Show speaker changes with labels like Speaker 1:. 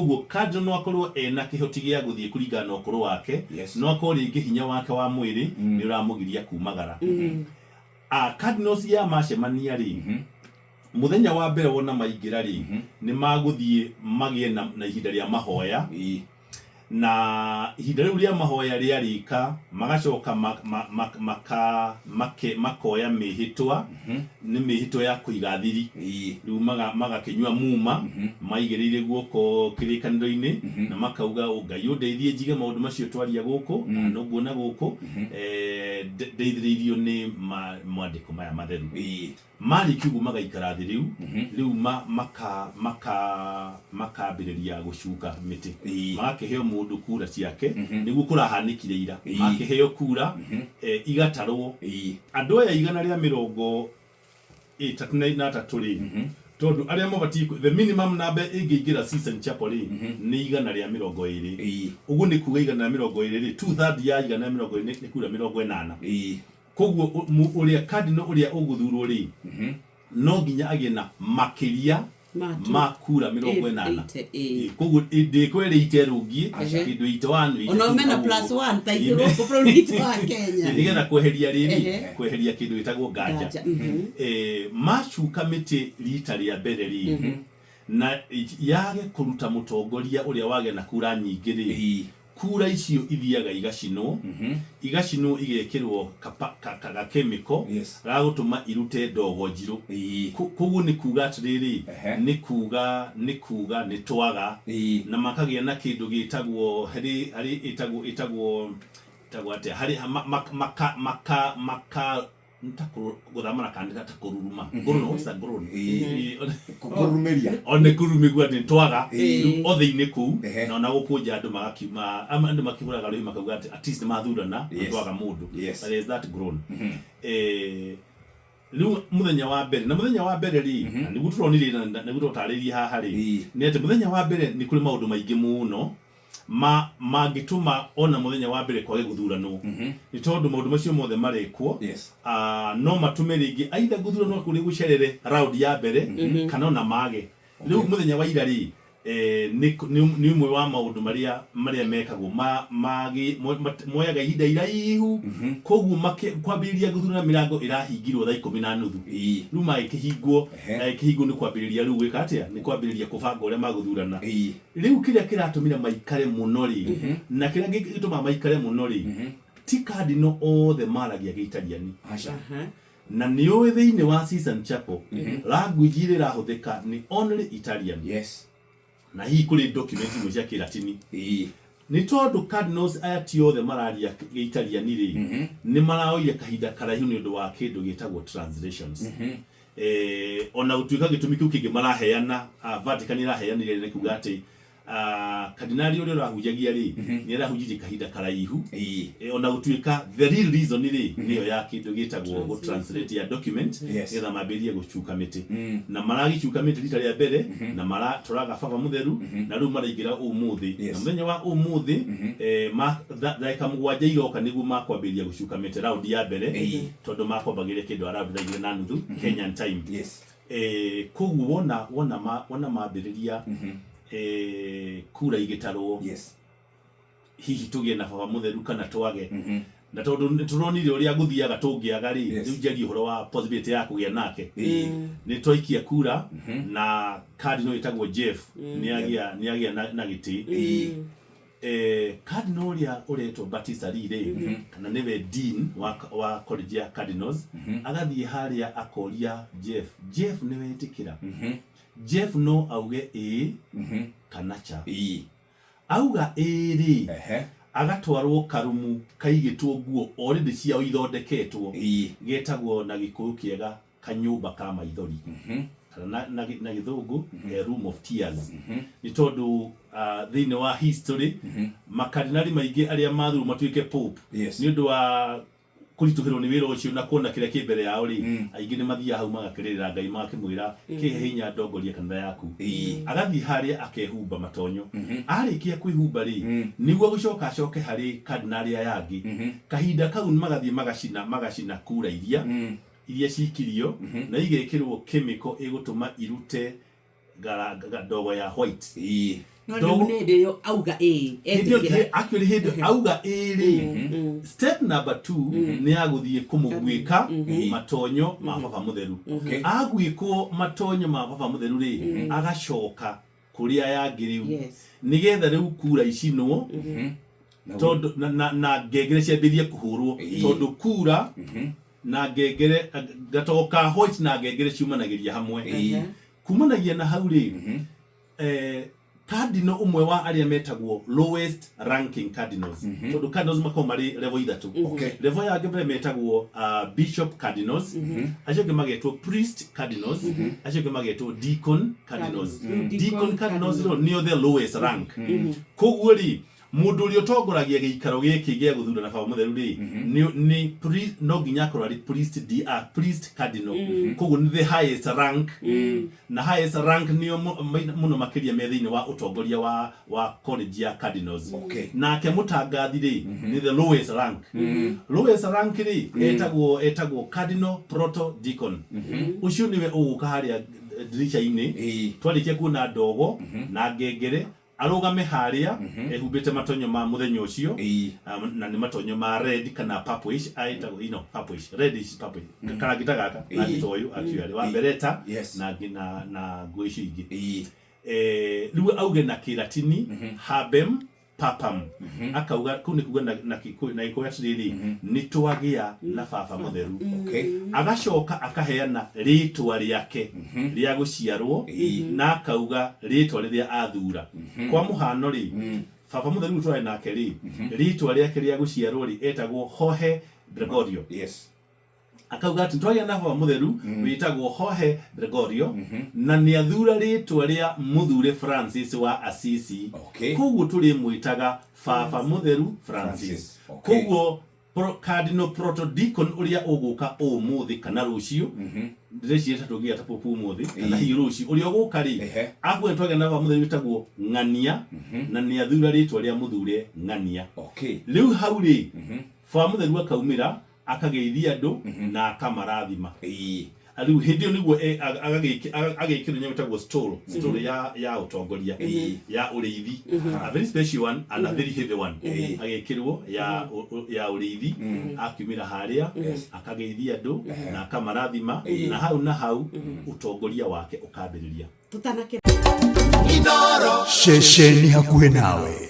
Speaker 1: Koguo cardinal no akorwo ena kĩhoti gĩa gũthiĩ kũringana na ũkũrũ wake, no akorwo rĩngĩ hinya wake wa mwĩrĩ nĩ ũramũgiria kumagara. Ah, cardinals ya macemania rĩ, mũthenya wa mbere wona maingĩra rĩ, nĩ magũthiĩ magĩe na ihinda rĩa mahoya. Na ihinda rĩu rĩa mahoya rĩarĩka, magacoka makoya mĩhĩtwa, nĩ mĩhĩtwa ya kũiga thiri. Rĩu magakĩnyua muma maigĩrĩire guoko kĩrĩkanĩro-inĩ na makauga, Ngai ũndeithie njige maũndũ macio twaria gũkũ na ũguo na gũkũ, ndeithĩrĩirio nĩ mwandĩko maya matheru. Marĩkia ũguo magaikara thĩ rĩu, rĩu maka maka makambĩrĩria gũcuka mĩtĩ. Magakĩheo mũndũ kura ciake, nĩguo kũrahanĩkire ira. Makĩheo kura, igatarwo. Andũ aya 133 rĩ, tondũ arĩa mabatiĩ, the minimum number ĩngĩingĩra Sistine Chapel rĩ, nĩ 120. Ũguo nĩ kuga 120 rĩ, 2/3 ya 120 nĩ kura 80. Koguo ũrĩa cardinal ũrĩa ũgũthurwo rĩ, no nginya agĩe na makĩria ma kura 80.
Speaker 2: 80, ĩĩ.
Speaker 1: Koguo ndĩkwerĩite rũngiĩ kĩndũ 81, 82
Speaker 2: Ona mena
Speaker 1: hau
Speaker 2: plus
Speaker 1: ũguo.
Speaker 2: one ta ithuĩ gũkũ bũrũri witũ wa Kenya.
Speaker 1: Nĩgetha kweheria rĩrĩ, kweheria kĩndũ gĩtagwo nganja.
Speaker 2: Nganja.
Speaker 1: Macuka mĩtĩ rita rĩa mbere rĩ, na yage kũruta mũtongoria ũrĩa wagĩa na kura nyingĩ rĩ, kura icio ithiaga igacinwo, igacinwo igekĩrwo gakemiko ga gũtũma irute ndogo njirũ. Koguo nĩ kuga atĩrĩrĩ, nĩ kuga nĩ twaga, na makagĩa na kĩndũ gĩtagwo harĩ harĩ ĩtagwo ĩtagwo ĩtagwo atĩa, harĩ maka maka maka nĩ ta gũthamara kana nĩ ta kũruruma. Groan, what's that groan?
Speaker 3: Kũrurumĩria.
Speaker 1: O nĩ kũrurumĩgua nĩ twaga. Rĩu othe-inĩ kũu, na ona gũkũ nja andũ magakiuma, andũ makĩhũraga rũhĩ makauga atĩ at least nĩ mathurana, na twaga mũndũ. But there is that groan. Rĩu mũthenya wa mbere, na mũthenya wa mbere rĩ, na nĩguo tũronire na nĩguo tũtarĩirie haha rĩ, nĩ atĩ mũthenya wa mbere nĩ kũrĩ maũndũ maingĩ mũno mangĩtũma ona mũthenya wa mbere kwage gũthuranwo. Nĩ tondũ maũndũ macio mothe marekwo, no matũme rĩngĩ either gũthuranwo kũrĩ gũcerere round ya mbere, kana ona mage. Rĩu mũthenya wa ira rĩ, nĩ ũmwe wa maũndũ marĩa mekagwo, moyaga ihinda iraihu, koguo kwambĩrĩria gũthurana mĩrango ĩrahingirwo thaa 10:30. Rĩu magĩkĩhingwo, magĩkĩhingwo nĩ kwambĩrĩria rĩu gwĩka atĩa? Nĩ kwambĩrĩria kũbanga ũrĩa magũthurana. Rĩu kĩrĩa kĩratũmire maikare mũno rĩ, na kĩrĩa gĩtũmaga maikare mũno rĩ, ti cardinal othe maragia Gĩitaliani.
Speaker 3: Aca.
Speaker 1: Na nĩ ũĩ thĩinĩ wa Sistine Chapel, language ĩrĩa ĩrahũthĩka nĩ only Italian. Na hihi kũrĩ document imwe cia Kĩlatini. Nĩ tondũ cardinals aya ti othe mararia Gĩitaliani rĩ, nĩ maraoire kahinda karaihu nĩ ũndũ wa kĩndũ gĩtagwo translations. Ona gũtuĩka gĩtũmi kĩu kĩngĩ maraheana, Vatican ĩraheanire nĩ kuga atĩ kardinali ũrĩa ũrahunjagia rĩ, nĩ arahunjirie kahinda karaihu. Ona gũtuĩka the real reason rĩ, nĩyo ya kĩndũ gĩtagwo gũ translate ya document, nĩgetha mambĩrĩrie gũcuka mĩtĩ. Na maragĩcuka mĩtĩ rita rĩa mbere, na maratũraga baba mũtheru, na rĩu maraingĩra ũmũthĩ. Na mũthenya wa ũmũthĩ, ndagĩka 7 iroka nĩguo makwambĩrĩria gũcuka mĩtĩ round ya mbere, tondũ makwambagĩrĩria kĩndũ around thaa 2:30 Kenyan time. Koguo wona mambĩrĩria, kura igĩtarwo, hihi tũgĩe na baba mũtheru kana twage. Na tondũ nĩ tũronire ũrĩa gũthiaga tũngĩaga rĩ, rĩu njarie ũhoro wa possibility ya kũgĩa nake. Nĩ twaikia kura, na cardinal ĩtagwo Jeff nĩ agĩa na gĩtĩ. Cardinal ũrĩa ũretwo Batista Lee rĩ, kana nĩwe dean wa college ya cardinals, agathiĩ harĩa akoria Jeff, Jeff nĩ wetĩkĩra? Jeff no auge ĩĩ kana cha. Auga ĩĩ rĩ, agatwarwo karumu kaigĩtwo nguo already ciao ithondeketwo, getagwo na Gĩkũyũ kĩega kanyũmba ka maithori, kana na Gĩthũngũ a room of tears. Nĩ tondũ thĩinĩ wa history makardinali maingĩ arĩa mathurwo matuĩke pope, nĩ ũndũ wa kũritũhĩrwo nĩ wĩra ũcio na kuona kĩrĩa kĩ mbere yao rĩ, aingĩ nĩ mathiaga hau magakĩrĩrĩra Ngai magakĩmwĩra, kĩhe hinya ndongorie kanitha yaku. Agathiĩ harĩa akehumba matonyo. Arĩkia kwĩhumba rĩ, nĩguo gũcoka acoke harĩ cardinal aya angĩ. Kahinda kau magathiĩ magacina kura iria cikirio, na igekĩrwo chemical ĩgũtũma irute ndogo ya white.
Speaker 2: No rĩu nĩ hĩndĩ ĩyo auga ĩĩ,
Speaker 1: Hĩndĩ ĩyo
Speaker 2: etĩkĩra.
Speaker 1: Actually hĩndĩ ĩyo auga ĩĩ rĩ, step number 2 nĩ ya gũthiĩ kũmũguĩka matonyo ma baba mũtheru. Aguĩkwo matonyo ma baba mũtheru rĩ, agacoka kũrĩ aya angĩ rĩu nĩgetha rĩu kura icinwo, tondũ na ngengere ciambĩrĩrie kũhũrwo, tondũ kura na ngengere, gatogo ka white na ngengere ciumanagĩria hamwe. Kumanagia na hau rĩ, cardinal ũmwe wa arĩa metagwo lowest ranking cardinals, tondũ cardinals makoragwo marĩ level ithatũ. Level ya mbere metagwo bishop cardinals, acio angĩ magetwo priest cardinals, acio angĩ magetwo deacon cardinals. Deacon cardinals rĩ, nĩo the lowest rank. Koguo rĩ, mũndũ ũrĩa ũtongoragia gĩikaro gĩkĩ gĩa gũthurana baba mũtheru rĩ, nĩ no nginya akorwo arĩ priest cardinal. Koguo nĩ the highest rank, na highest rank nĩo mũno makĩria me thĩinĩ wa ũtongoria wa college ya cardinals. Nake mũtangathi rĩ, nĩ the lowest rank. Lowest rank rĩ, etagwo cardinal proto deacon. Ũcio nĩwe ũgũka harĩa ndirica-inĩ twarĩkia kuona ndogo na ngengere, arũgame harĩa ehumbĩte matonyo ma mũthenya ũcio, na nĩ matonyo ma red kana purplish, aĩtagwo purplish, reddish purplish, karangi ta gaka, rangi ta ũyũ actually wa beretta, na nguo icio ingĩ. Rĩu auge na Kĩratini "Habem papam", akauga kũu nĩ kuga na Gĩkũyũ na Gĩkũyũ atĩrĩrĩ, nĩ twagĩa na baba mũtheru. Agacoka akaheana rĩtwa rĩake rĩa gũciarwo na akauga rĩtwa rĩrĩa athura. Kwa mũhano rĩ, baba mũtheru twarĩ nake rĩ, rĩtwa rĩake rĩa gũciarwo rĩ, etagwo Jorge Gregorio. Akauga atĩ twagĩa na baba mũtheru wĩtagwo Jorge Gregorio, na nĩ athura rĩtwa rĩa mũthure Francis wa Assisi. Koguo tũrĩmwĩtaga baba mũtheru Francis.
Speaker 3: Francis.
Speaker 1: Koguo Cardinal Protodicon ũrĩa ũgũka ũmũthĩ kana rũciũ, ndĩreciria ta tũngĩgĩa ta popu ũmũthĩ kana hihi rũciũ, ũrĩa ũgũka rĩ, akuga twagĩa na baba mũtheru wĩtagwo Ng'ania, na nĩ athura rĩtwa rĩa mũthure Ng'ania. Rĩu hau rĩ, baba mũtheru akaumĩra, akageithia andũ na akamarathima. Rĩu hĩndĩ ĩyo nĩguo agĩkĩrwo nyamũ ĩtagwo stole ya ũtongoria, ya ũrĩithi, a very special one and a very heavy one. Agĩkĩrwo ya ũrĩithi, akiumĩra harĩa, akageithia andũ na akamarathima, na hau ũtongoria wake ũkambĩrĩria.
Speaker 2: Tũtanakĩra
Speaker 4: Ceceni hakuhĩ nawe.